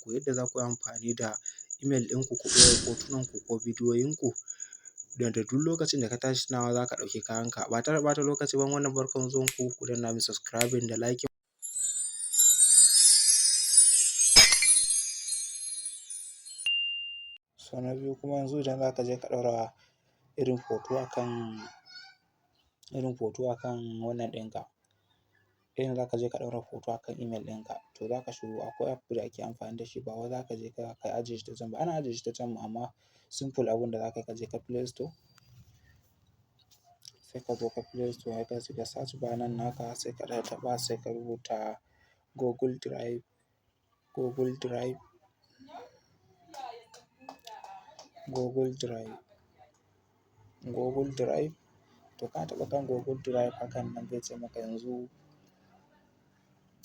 muku yadda za ku yi amfani da email ɗinku ku ɓoye hotunanku ko bidiyoyinku. Don da duk lokacin da ka tashi tunawa za ka ɗauki kayanka. Ba tare da ɓata lokaci ba, wannan barkan zuwan ku, ku danna min subscribing da liking. So na biyu kuma, yanzu idan za ka je ka ɗaura irin hoto akan wannan ɗinka, irin za ka je ka ɗaura hoto akan email ɗinka, to za ka shigo, akwai app da ake amfani da shi. Ba wai za ka je ka ajiye shi ta can ba, ana ajiye shi ta can amma simple abun da za ka yi, ka je ka Play Store, sai ka zo ka Play Store, sai ka shiga search bar nan naka, sai ka ɗan taɓa, sai ka rubuta Google Drive, Google Drive, Google Drive, Google Drive. To, ka taɓa kan Google Drive hakan nan, zai ce maka yanzu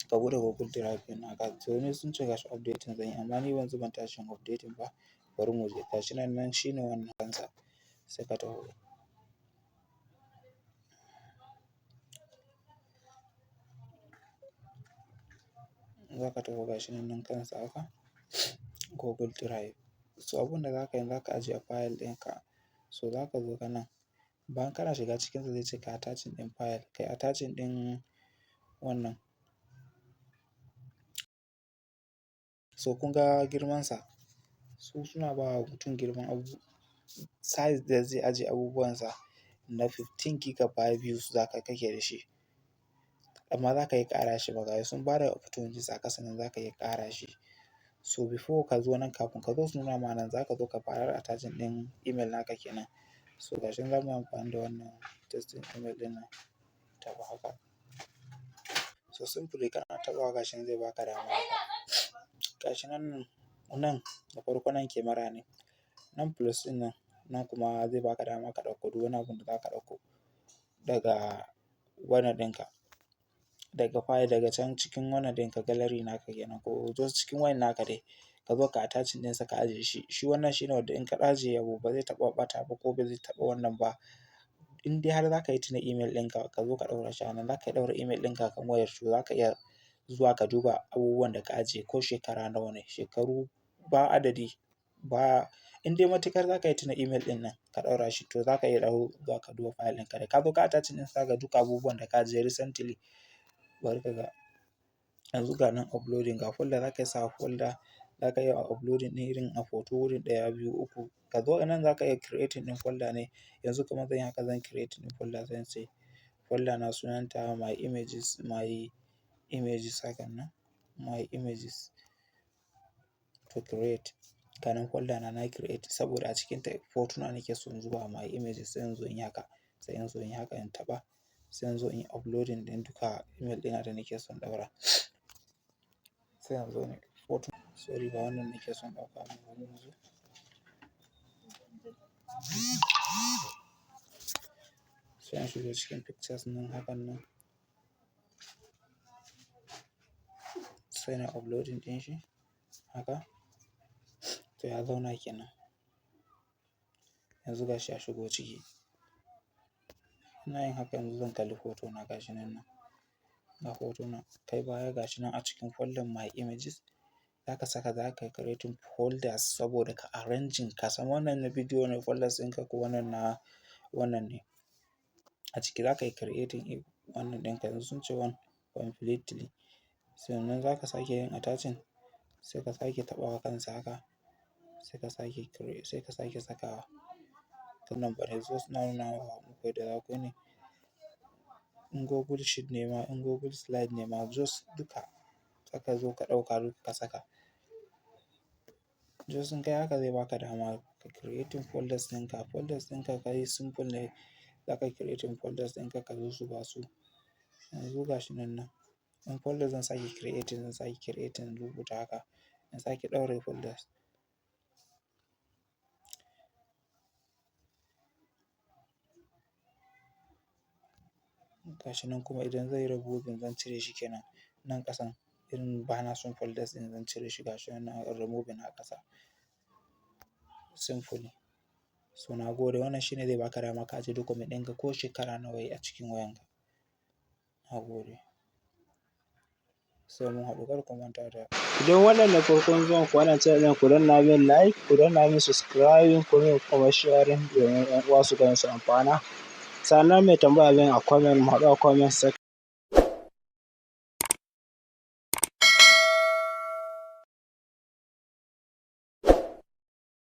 ka buɗe Google Drive ɗin naka. To, ni sun ce gashi updating zan yi, amma ni yanzu ban tashi yin updating ba. Bari mu je, gashi nan, nan shine wannan kansa, sai ka taho. Za ka taho, gashi nan, nan kansa haka, Google Drive. So abun da za ka yi, za ka ajiye file ɗinka. So za ka zo ka nan. Bayan kana shiga cikinsa, zai ce ka attaching ɗin file, kai attaching ɗin wannan. So kun ga girmansa, su suna ba wa mutum girman abu, size da zai ajiye abubuwansa na 15 gigabyte views za ka kake da shi. Amma za ka iya ƙara shi ba ga sun ba da opportunities a ƙasa nan, za ka iya ƙara shi. So before ka zo nan, kafin ka zo su nuna ma nan, za ka zo ka fara attaching ɗin email naka kenan. So gashi nan za mu yi amfani da wannan testing email ɗin nan, taɓa haka. So simply kana taɓawa, gashi nan zai baka dama haka. Gashi nan, nan da farko nan camera ne. Nan plus ɗin nan, nan kuma zai baka dama ka ɗauko duk wani abun da za ka ɗauko daga wannan ɗinka. Daga file, daga can cikin wannan ɗinka, gallery naka kenan, ko just cikin wayan naka dai. Ka zo ka attaching ɗinsa ka ajiye shi. Shi wannan shine wanda in ka ajiye abu ba zai taɓa ɓata ba ko ba zai taɓa wannan ba. In dai har za ka yi tuna email ɗinka, ka zo ka ɗaura shi a nan, za ka iya ɗaura email ɗinka kan wayar, to za ka iya zuwa ka duba abubuwan da ka ajiye ko shekara nawa ne, shekaru ba adadi ba. In dai matuƙar za ka yi tuna email ɗin nan ka ɗaura shi, to za ka iya ɗau zuwa ka duba file ɗinka. Da ka zo ka attaching ɗinsa, za ka ga duka abubuwan da ka ajiye recently. Bari ka ga. Yanzu ga nan uploading, ga folder, za ka iya sa folder, za ka iya uploading ɗin irin a photo wurin ɗaya, biyu, uku. Ka zo nan, za ka iya creating ɗin folder ne. Yanzu kamar zan yi haka, zan creating ɗin folder, zan ce folder na sunanta my images, my images hakan nan, my images, to create. Ga nan folder na, na create saboda a cikinta hotuna nake son zuba, my images. Sai in zo in yi haka, sai in zo in yi haka, in taɓa, sai in zo in yi uploading ɗin duka email ɗina da nake son ɗaura. Sai in zo ne photo, sorry, ba wannan nake son ɗauka ba yanzu. Sai in shigo cikin pictures nan hakan nan. Sai na uploading ɗin shi haka. To, ya zauna kenan. Yanzu gashi ya shigo ciki. Ina yin haka, yanzu zan kalli photo na, gashi nan nan. Ga photo na, kai baya, gashi nan a cikin folder my images. Za ka saka, za ka yi creating folders saboda ka arranging, ka san wannan na bidiyo ne folders ɗinka ko wannan na wannan ne. A ciki za ka yi creating wannan ɗinka, yanzu sun ce one completely. Sannan za ka sake yin attaching, sai ka sake taɓawa kansa haka, sai ka sake create, sai ka sake sakawa. Wannan bane zo suna nuna wa muku yadda za ku yi ne. In Google Sheet ne ma, in Google Slide ne ma, just duka zaka zo ka ɗauka duka ka saka. Just in kai haka, zai baka dama ka creating folders ɗinka. Folders ɗinka ka yi simple ne, za ka creating folders ɗinka ka zuzzuba su. Yanzu gashi nan nan. In folder zan sake creating, zan sake creating, rubuta haka, in sake ɗaure folders. Gashi nan kuma idan zai removing, zan cire shi kenan. Nan ƙasan irin bana son folders ɗin, zan cire shi, gashi nan na removing a ƙasa. Simply. So na gode, wannan shine zai baka dama ka ajiye document ɗinka ko shekara nawa yayi a cikin wayanka. Na gode. Sai mun haɗu, kar ku manta da Idan wannan ne farkon zuwan ku wannan channel ɗin, ku danna min like, ku danna min subscribing, ku min kuma sharing domin 'yan uwa su gani su amfana. Sannan mai tambaya min a comment, mu haɗu a comment section.